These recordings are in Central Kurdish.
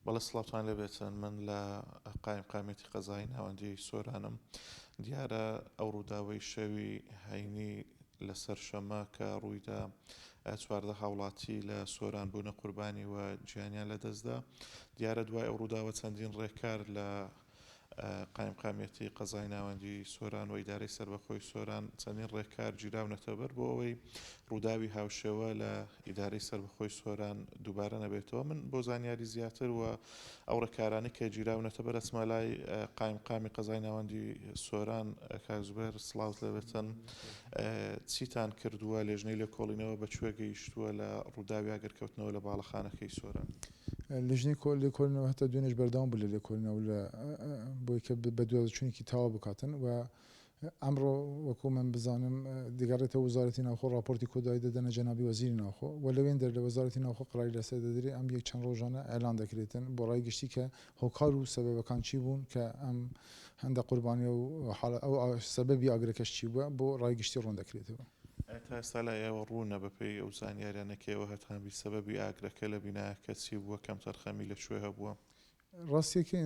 بەڵێ سڵاوتان لێبێتن من لە قایمقامیەتی قەزای ناوەندی سۆرانم دیارە ئەو ڕووداوەی شەوی هەینی لەسەر شەمە کە ڕوویدا 14 هاوڵاتی لە سۆران بوونە قوربانی و گیانیان لەدەستدا دیارە دوای ئەو ڕووداوە چەندین ڕێکار لە قایمقامیەتی قەزای ناوەندی سۆران و ئیدارەی سەربەخۆی سۆران چەندین ڕێکار گیراونەتە بەر بۆ ئەوەی ڕووداوی هاوشێوە لە ئیدارەی سەربەخۆی سۆران دووبارە نەبێتەوە. من بۆ زانیاری زیاتر و ئەو ڕێکارانەی کە گیراونەتە بەر ئەچمە لای قایمقامی قەزای ناوەندی سۆران کاک زوبێر سڵاوت لێبێتن چیتان کردووە لێژنەی لێکۆڵینەوە بە کوێ گەیشتووە لە ڕووداوی ئاگرکەوتنەوە لە باڵەخانەکەی سۆران؟ لیژنەی لێکۆڵینەوە هەتا دوێنێش بەردەوام بوو لە لێکۆڵینەوە لە بۆی کە بەدواداچوونێکی تەواو بکاتن و ئەمڕۆ وەکو من بزانم دەگەڕێتەوە وەزارەتی ناوخۆ ڕاپۆرتی کۆدایی دەدەنە جەنابی وەزیری ناوخۆ و لەوێندەر لە وەزارەتی ناوخۆ قەراری لەسەر دەدرێ ئەم یەک چەند ڕۆژانە ئیعلان دەکرێتن بۆ ڕای گشتی کە هۆکار و سەبەبەکان چی بوون کە ئەم هەندە قوربانیە و حاڵە ئەو سەبەبی ئاگرەکەش چی بووە بۆ ڕای گشتی ڕوون دەکرێتەوە. ئایا تا ئێستا لای ئێوە ڕوونە بەپێی ئەو زانیاریانە کە ئێوە هەتان بی سەبەبی ئاگرەکە لە بینایەکە چی بووە، کەمتەرخەمی لە کوێ هەبووە؟ ڕاستیەکەی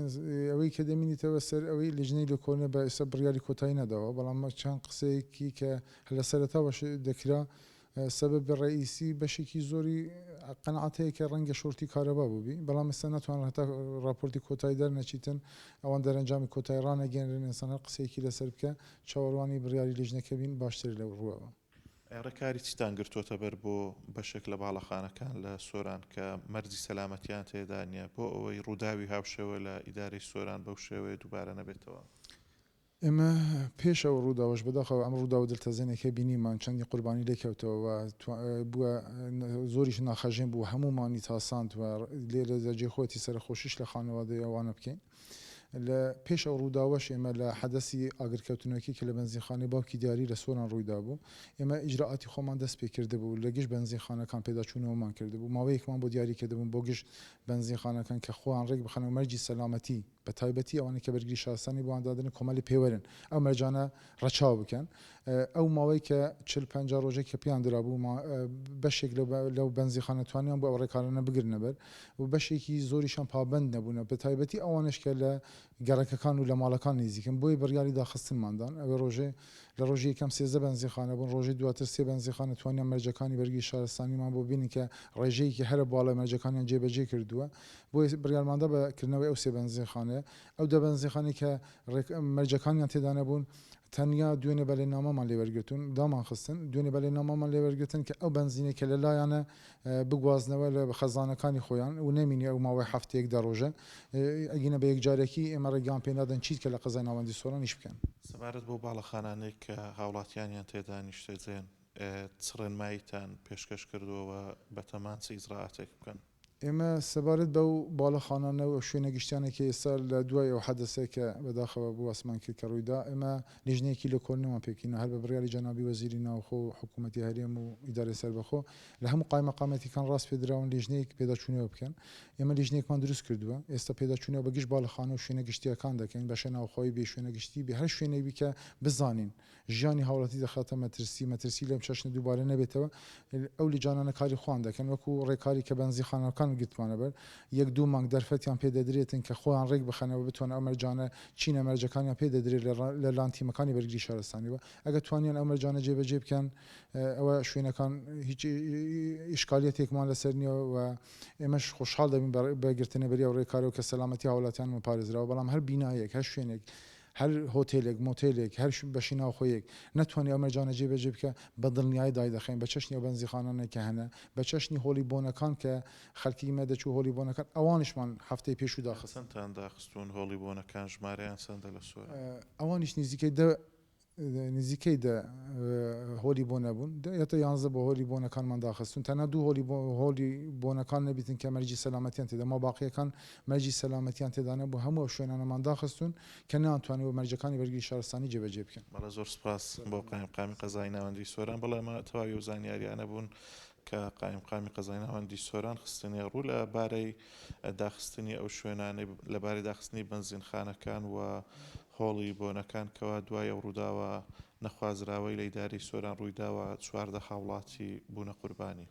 ئەوەی کە دەمینیتەوە سەر ئەوەی لیژنەی لێکۆڵینەوە بە ئێستا بڕیاری کۆتایی نەداوە بەڵام چەند قسەیەکی کە هەر لە سەرەتاوەش دەکرا سەبەب ڕەئیسی بەشێکی زۆری قەناعەت هەیە کە ڕەنگە شۆرتی کارەبا بووبی بەڵام ئێستا ناتوانن هەتا ڕاپۆرتی کۆتایی دەرنەچیتن ئەوان دەرەنجامی کۆتایی ڕانەگەیەنرێن ئینسان هەر قسەیەکی لەسەر بکە چاوەڕوانی بڕیاری لیژنەکە بین باشترە لەو ڕووەوە. ئایا ڕێکاری چیتان گرتووەتە بەر بۆ بەشێک لە باڵەخانەکان لە سۆران کە مەرجی سەلامەتیان تێدا نییە بۆ ئەوەی ڕووداوی هاوشێوە لە ئیدارەی سۆران بەو شێوەیە دووبارە نەبێتەوە؟ ئێمە پێش ئەو ڕووداوەش بەداخەوە ئەم ڕووداوە دڵتەزێنێکە بینیمان چەندین قوربانی لێ کەوتەوە و بووە زۆریش ناخەژێن بوو هەموومانی تاساند و لێرەدا جێی خۆیەتی سەرەخۆشیش لە خانەوادەی ئەوانە بکەین. لە پێش ئەو ڕووداوەش ئێمە لە حەدەسی ئاگرکەوتنەوەکەی کە لە بەنزینخانەی باوکی دیاری لە سۆران ڕوویدابوو ئێمە ئیجرائاتی خۆمان دەست پێکردبوو لە گشت بەنزینخانەکان پێداچوونەوەمان کردبوو ماوەیەکمان بۆ دیاری کردبوون بۆ گشت بەنزینخانەکان کە خۆیان ڕێک بخەنەوە مەرجی سەلامەتی بە تایبەتی ئەوانەی کە بەرگری شارستانی بۆیان دادەنێن کۆمەلی پێوەرن ئەو مەرجانە ڕەچاو بکەن ئەو ماوەی کە 40 50 ڕۆژێک کە پێیان درابوو بەشێک لەو بەنزیخانە توانیان بۆ ئەو ڕێکارانە بگرنە بەر و بەشێکی زۆریشان پابەند نەبوونە بە تایبەتی ئەوانەش کە لە گەڕەکەکان و لە ماڵەکان نزیکن بۆیە بڕیاری داخستنماندان ئەوێ ڕۆژێ لە ڕۆژی یەکەم 13 بەنزینخانە بوون ڕۆژی دواتر سێ بەنزینخانە توانیان مەرجەکانی بەرگری شارستانیمان بۆ بینن کە ڕێژەیەکی هەرە باڵای مەرجەکانیان جێبەجێ کردووە بۆیە بڕیارماندا بە کردنەوەی ئەو سێ بەنزینخانەیە. ئەو دە بەنزینخانەی کە ڕێک مەرجەکانیان تێدا نەبوون، تەنیا دوێنێ بەلێننامەمان لێ وەرگرتوون، دامانخستن. دوێنێ بەلێننامەمان لێ وەرگرتن کە ئەو بەنزینەی کە لە لایانە بگوازنەوە لە خەزانەکانی خۆیان و نەمینێ ئەو ماوەی هەفتەیەک دە ڕۆژە. ئەگینا بە یەکجارەکی ئێمە ڕێگەیان پێ نادەن چیدکە لە قەزای ناوەندی سۆران ئیش بکەن. سەبارەت بەو باڵەخانانەی کە هاوڵاتیانیان تێدا نیشتەجێن، چ ڕێنماییتان پێشکەش کردووە و بەتەمان چ ئیجرائاتێک بکەن؟ ئێمە سەبارەت بەو باڵەخانانە و ئەو شوێنە گشتیانەی کە ئێستا لە دوای ئەو حەدەسە کە بەداخەوە بوو باسمان کرد کە ڕوویدا، ئێمە لیژنەیەکی لێکۆڵینەوەمان پێکهێنا هەر بە بڕیاری جەنابی وەزیری ناوخۆ و حکوومەتی هەرێم و ئیدارەی سەربەخۆ لە هەموو قایمەقامەتیکان ڕاسپێردراون لیژنەیەک پێداچوونەوە بکەن. ئێمە لیژنەیەکمان دروست کردووە ئێستا پێداچوونەوە بە گشت باڵەخانە و شوێنە گشتییەکان دەکەین بەشە ناوخۆیی بێ شوێنە گشتی بێ هەر شوێنێک بی کە بزانین ژیانی هاوڵاتی دەخاتە مەترسی، مەترسی لەم چەشنە دووبارە نەبێتەوە، ئەو لیجانانە کاری خۆیان دەکەن، وەکو ڕێکاری کە بەنزیخانەکان گرتمانە بەر، یەک دوو مانگ دەرفەتیان پێ دەدرێتن کە خۆیان ڕێک بخەنەوە بتوانن ئەو مەرجانە چینە مەرجەکانیان پێ دەدرێت لە لان تیمەکانی بەرگری شارستانیەوە، ئەگەر توانیان ئەو مەرجانە جێبەجێ بکەن ئەوە شوێنەکان هیچ ئیشکالیەتێکمان لەسەر نییە و ئێمەش خۆشحاڵ دەبین بە گرتنەبەری ئەو ڕێکارەوە کە سەلامەتی هاوڵاتیانمان پارێزراوە، بەڵام هەر بینایەک هەر شوێنێک هەر هۆتێلێک، مۆتێلێک، هەر بەشی ناوخۆیەک نەتوانێ ئەو مەرجانە جێبەجێ بکا، بە دڵنیایی دایدەخەین، بە چەشنی ئەو بەنزیخانانەی کە هەنە، بە چەشنی هۆڵی بۆنەکان کە خەڵکی ئیمە دەچوو هۆڵی بۆنەکان، ئەوانیشمان هەفتەی پێشوو داخست. چەندتان داخستوون هۆڵی بۆنەکان، ژمارەیان چەندە لە سۆران؟ ئەوانیش نزیکەی دە نزیکەی دە هۆلی بۆنە بوون، دە یاتە یانزە بۆ هۆلی بۆنەکانمان داخستوون، تەنها دوو هۆلی هۆلی بۆنەکان نەبیتن کە مەرجی سەلامەتیان تێدا ما باقیەکان مەرجی سەلامەتیان تێدا نەبوو، هەموو ئەو شوێنانەمان داخستوون کە نەیانتوانیوە مەرجەکانی بەرگری شارستانی جێبەجێ بکەن. بەڵێ زۆر سوپاس بۆ قایمقامی قەزای ناوەندی سۆران، بەڵێ ئەمە تەواوی ئەو زانیاریانە بوون کە قایمقامی قەزای ناوەندی سۆران خستنیە ڕوو لە بارەی داخستنی ئەو شوێنانەی لە بارەی داخستنی بەنزینخانەکان و هۆڵی بۆنەکان کەوا دوای ئەو ڕووداوە نەخوازراوەی لە ئیدارەی سۆران ڕوویداوە 14 هاوڵاتی بوونە قوربانی.